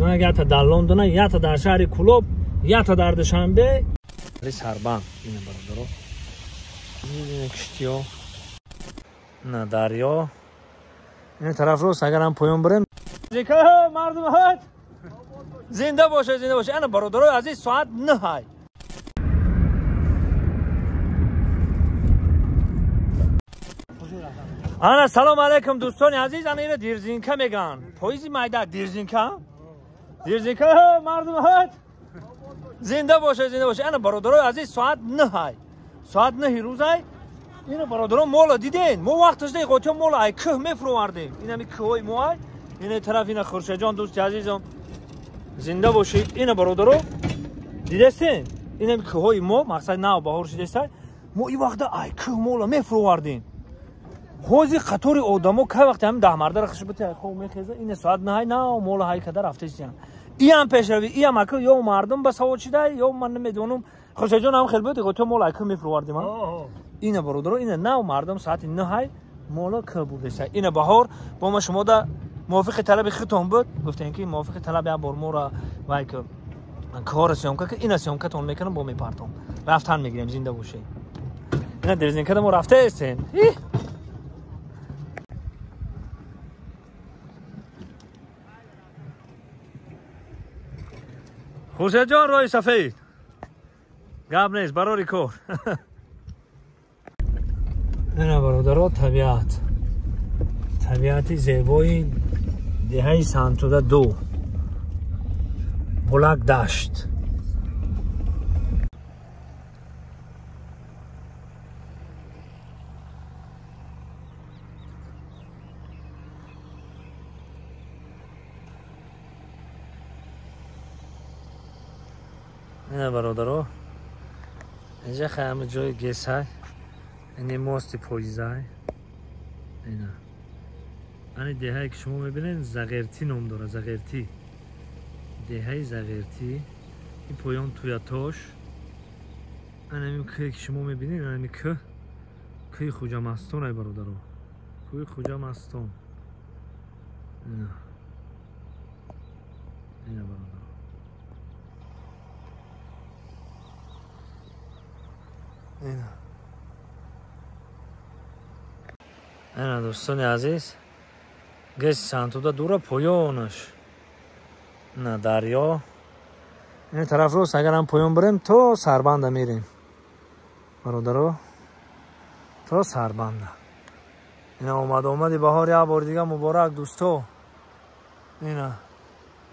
мезанад, якта дар Лондона, якта дар шаҳри Кулоб, якта дар Душанбе. Сарбанд ина бародаро. Ина киштиё. На дарё. Ин тараф рост агар ҳам поён бирем. Зика мардум ҳат. Зинда боше, зинда боше. Ана бародарои азиз соат 9. Ана салом алейкум дӯстони азиз, ана ина дирзинка меган. Поизи майда дирзинка? Дирзинка мардум ҳат. Зинда боше, зинда боше. Ана бародарои азиз соат 9. Соат 9 рӯзай. Ина бародарон мола диден. Мо вақташ дай қотё мола ай кӯҳ мефуровардем. Ина ми кӯҳои мо ай. Ина тараф ина Хуршедҷон дӯсти азизам. Зинда бошед. Ина бародаро дидестен? Ина ми кӯҳои мо мақсад нав баҳор шидестай. Мо и вақта ай кӯҳ мола мефуровардем. Ҳозир қатори одамо кай вақте ҳамин даҳмардара хишбати ай хоб мехеза. Ина соат 9 нав мола ҳай када рафтесиян. Иам пешравӣ, иам ака ё мардум ба савод шида, ё ман намедонам. Хуршедҷон ҳам хел буд, қотё мола ай кӯҳ мефуровардем. Ина бародаро, ина нав мардум соати 9 мола кӯҳ бурдеса. Ина баҳор бо ма шумо да мувофиқи талаби худтон буд, гуфтем ки мувофиқи талаби як бор моро вай ки кора съёмка ки ина съёмкатон мекунам, бо мепартом. Рафтан мегирем, зинда бошед. Ина дерзинкада мо рафтаестем. Хуршедҷон роҳи сафед. Гап нест, барори кор. Ина бародаро табиат. Табиати зебои деҳаи Сантуда 2. Булак дашт. Ина бародаро, инҷа ҳама ҷои гесай, ини мости поизай. Ина. Ани деҳае ки шумо мебинед Зағертӣ ном дорад, Зағертӣ. Деҳаи Зағертӣ. Ин поён Туятош. Ана ин кӯҳе ки шумо мебинед, ана ин кӯҳ, кӯҳи Хуҷамастон ай бародаро. Кӯҳи Хуҷамастон. Ина. Ина бародаро. Ина. Ана дӯстони азиз, ГЭСи Сантуда дура поёнаш. На дарё. Ин тараф рост агар ҳам поён бирем то Сарбанда мерем. Бародаро, то Сарбанда. Ина омад-омади баҳор як бор дига муборак дӯсто. Ина.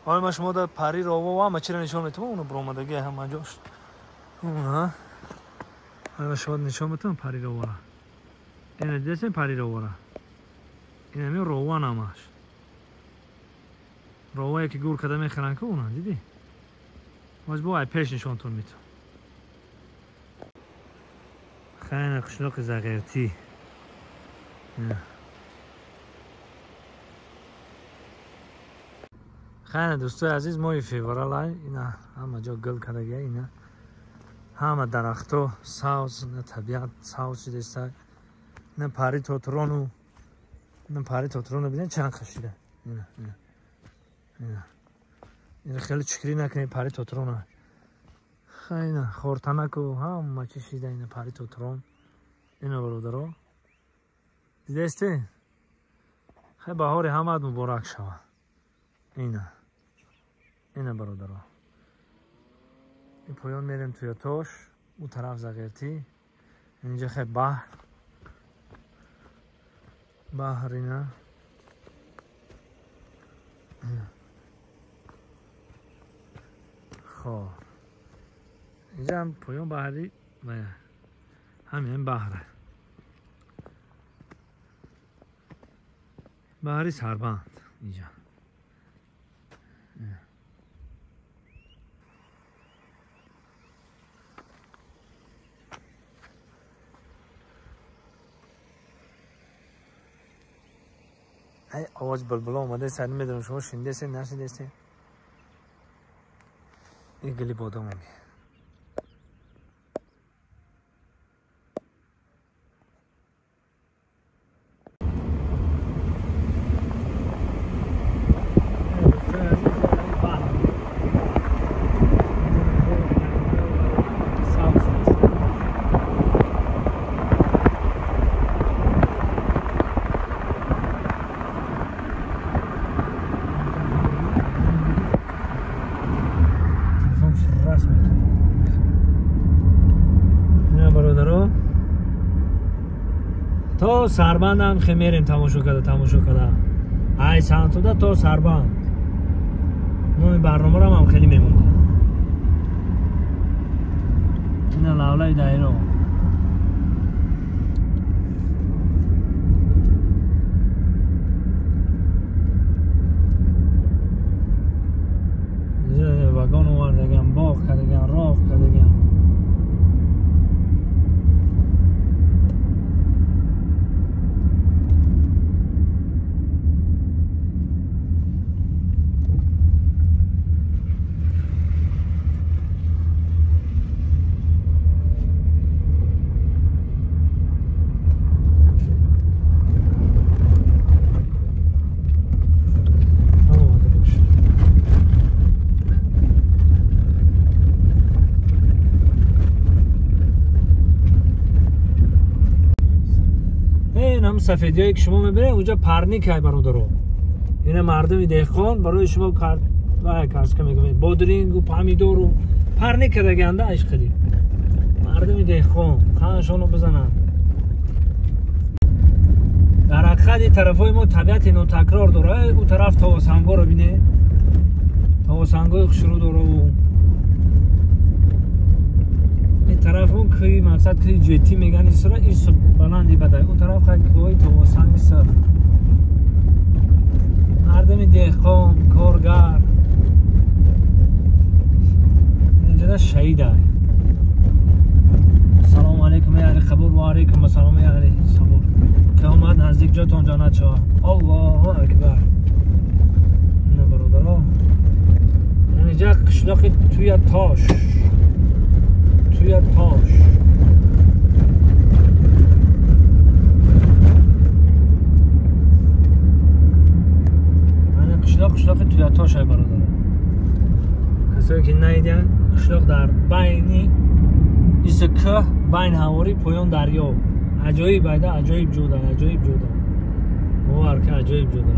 Ой ма шумо да пари рово ва ма чира нишон метавам, уно баромадаги ҳама ҷош. Уна. Ой ма шумо нишон метавам пари ровора. Ина дидесен пари ровора. Ина ми рова намаш. Ровае ки гур када мехӯранд ку уна, дидӣ? Боз бо ай пеш нишонтон метавам. Хайна қишлоқи Зағертӣ. Хайна дӯстои азиз, моҳи феврал ай, ина ҳама ҷо гул кардагия, ина ҳама дарахто савз, ина табиат савз шудеста. Ина пари тотрону, ина пари тотрону бинед чанд қашида. Ина, ина. Ина. Ина хеле чикрӣ накунед пари тотрона. Хайна хортанаку ҳама чи шида ина пари тотрон. Ина бародаро. Дидестед? Хай баҳори ҳамаат муборак шавад. Ина. Ина бародаро. Ин поён мерем Туятош, у тараф Зағертӣ. Инҷа хай баҳр. Баҳр ина. Хоб. Инҷа ҳам поён баҳри ҳамин баҳра. Баҳри Сарбанд инҷа. Ай овози булбуло омадааст, намедонам шумо шунидастед, нашунидастед. Ин гули бодом ами. То Сарбанд ҳам хе мерем тамошо карда, тамошо карда. Ай Сантуда то Сарбанд. Номи барномаро ҳам хеле мемонем. Ина лавлаи дайро. Вагон овардаган, боғ кардаган, роҳ кардаган. Сафедиҳое ки шумо мебинед онҷа парник ай бародаро. Ина мардуми деҳқон барои шумо каска мегӯяд, бодрингу помидору парник кардаганда ишқили. Мардуми деҳқон қаншоно бизананд. Дар ҳақиқат ин тарафҳои мо табиати нотакрор дорад. Ӯ тараф тавосангоро бинед, тавосангои хушрӯ дораву ин тараф он кӯҳи мақсад кӯҳи ҷетӣ меган, исра ис баланди бадай. Он тараф хай кӯҳи тавосанги сирх. Мардуми деҳқон, коргар инҷода шаҳид ай. Салому алайкум эй аҳли қабур, ва алайкум ассалом эй аҳли сабур. Қиёмат наздик, ҷотон ҷаннат шавад. Аллоҳу акбар. Ина бародаро, инҷа қишлоқи туя тош, туя тош. Ана қишлоқ, қишлоқи туя тош ай бародаро. Касое ки наидян, қишлоқ дар байни иса кӯҳ, байн ҳаворӣ, поён дарё. Аҷоиб айда, аҷоиб ҷода, аҷоиб ҷода. Бовар ки аҷоиб ҷода.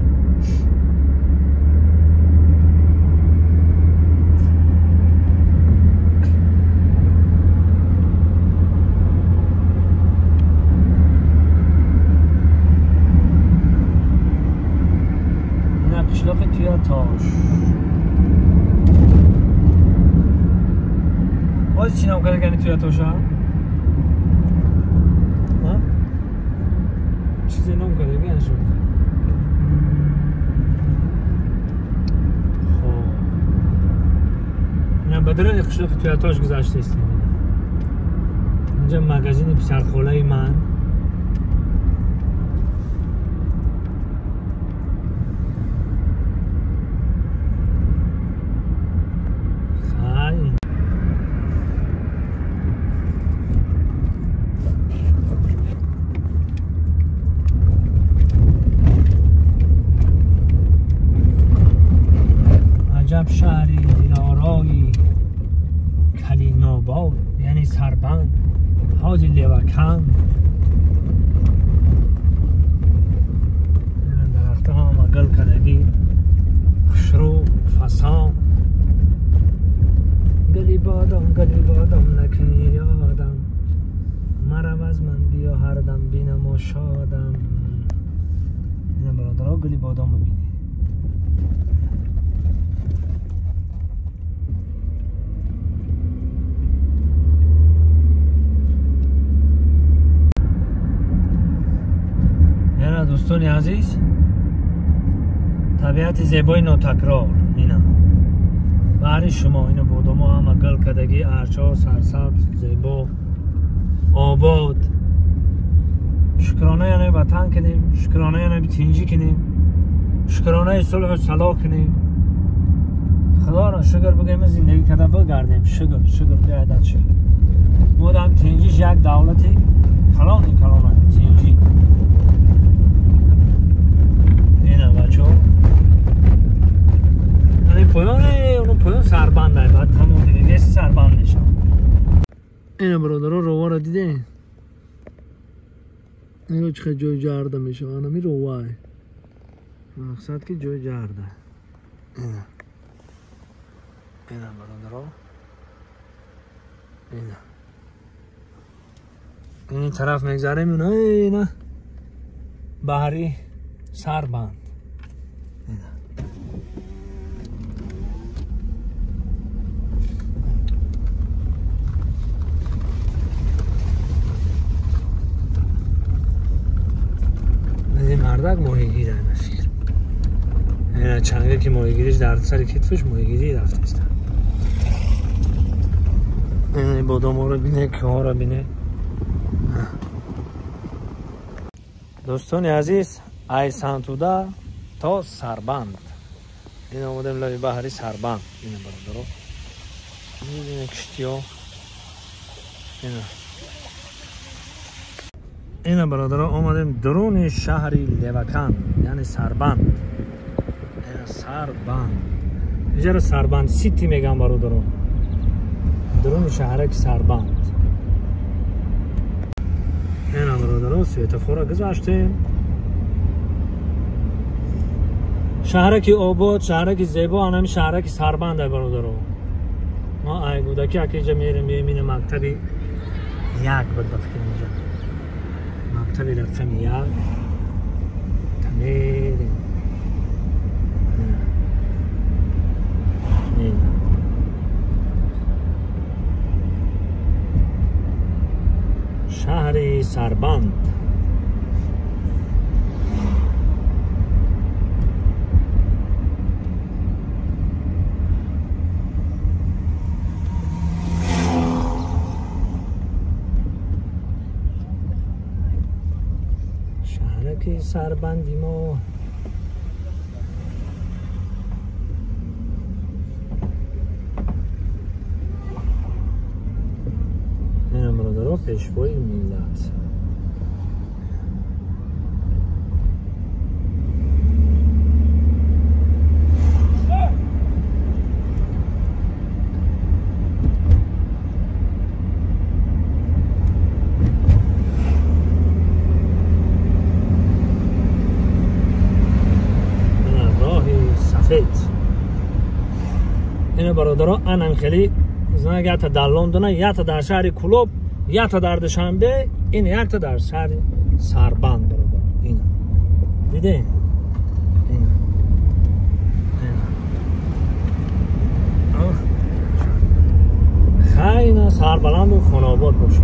Ина қишлоқи туя тош. Боз чӣ ном кардагани туя тоша? Чизе ном кардаган шуд. Хоб, ина ба даруни қишлоқи туя тош гузаштаистем. Инҷа магазини писархолаи ман. عجب شهری دلارایی کلیناباد، یعنی سربند، حاجی لیوکند. درختها هم گل کردگی، خوشرو فسان. گلی بادام گلی بادام نکنی یادم، مرو از من بیا هر دم بینم و شادم. اینا برادرها گلی بادام ببینی. Дӯстони азиз, табиати зебои нотакрор ина баҳри шумо. Ина бодомо ҳама гул кардагӣ, арчо сарсабз, зебо, обод. Шукронаи ана ватан кунем, шукронаи ана тинҷӣ кунем, шукронаи сулҳу салоҳ кунем. Худоро шукр бигӯем, зиндагӣ карда бигардем. Шукр, шукр, биадад шукр. Модам тинҷиш як давлати калони калона тинҷӣ. Ина бачо, ани поён, он поён сарбанд ай, баъд тамом дига нест, сарбанд мешавад. Ина бародаро, роваро дидем? Ино чӣ қадр ҷои ҷарда мешавад. Анами ровай мақсад ки ҷои ҷарда. Ина ина бародаро, ина ин тараф мегзарем. Ина ина баҳри Сарбанд. Ин мардак моҳигир аст. Чанга ки моҳигириш дар сари китфаш моҳигирӣ рафтааст. Ин бодомҳоро бине, кӯҳҳоро бине. Дӯстони азиз, ай Сантуда то Сарбанд. Ин омадем лаби баҳри Сарбанд. Ин бародаро. Ин киштиҳо. Ина бародаро омадем дуруни шаҳри Левакан, яъне Сарбанд. Ина Сарбанд. Иҷара Сарбанд Сити меган бародаро. Дуруни шаҳраки Сарбанд. Ина бародаро светофора гузаштем. Шаҳраки обод, шаҳраки зебо, анами шаҳраки Сарбанд бародаро. Мо ай гудаки ака иҷа мерем, мебинем мактаби як буд ба фикр инҷа. Мактаби рақами як. Тамерем. Шаҳри Сарбанд. Шаҳраки Сарбанди мо. Ина бародаро пешвои миллат. Ина бародаро анам хеле знак ята дар Лондона, ята дар шаҳри Кулоб, ята дар Душанбе, ин якта дар шаҳри Сарбанд бародаро. Ина дидем? Ина. Ина. Хайна сарбаланду хонобод бошед.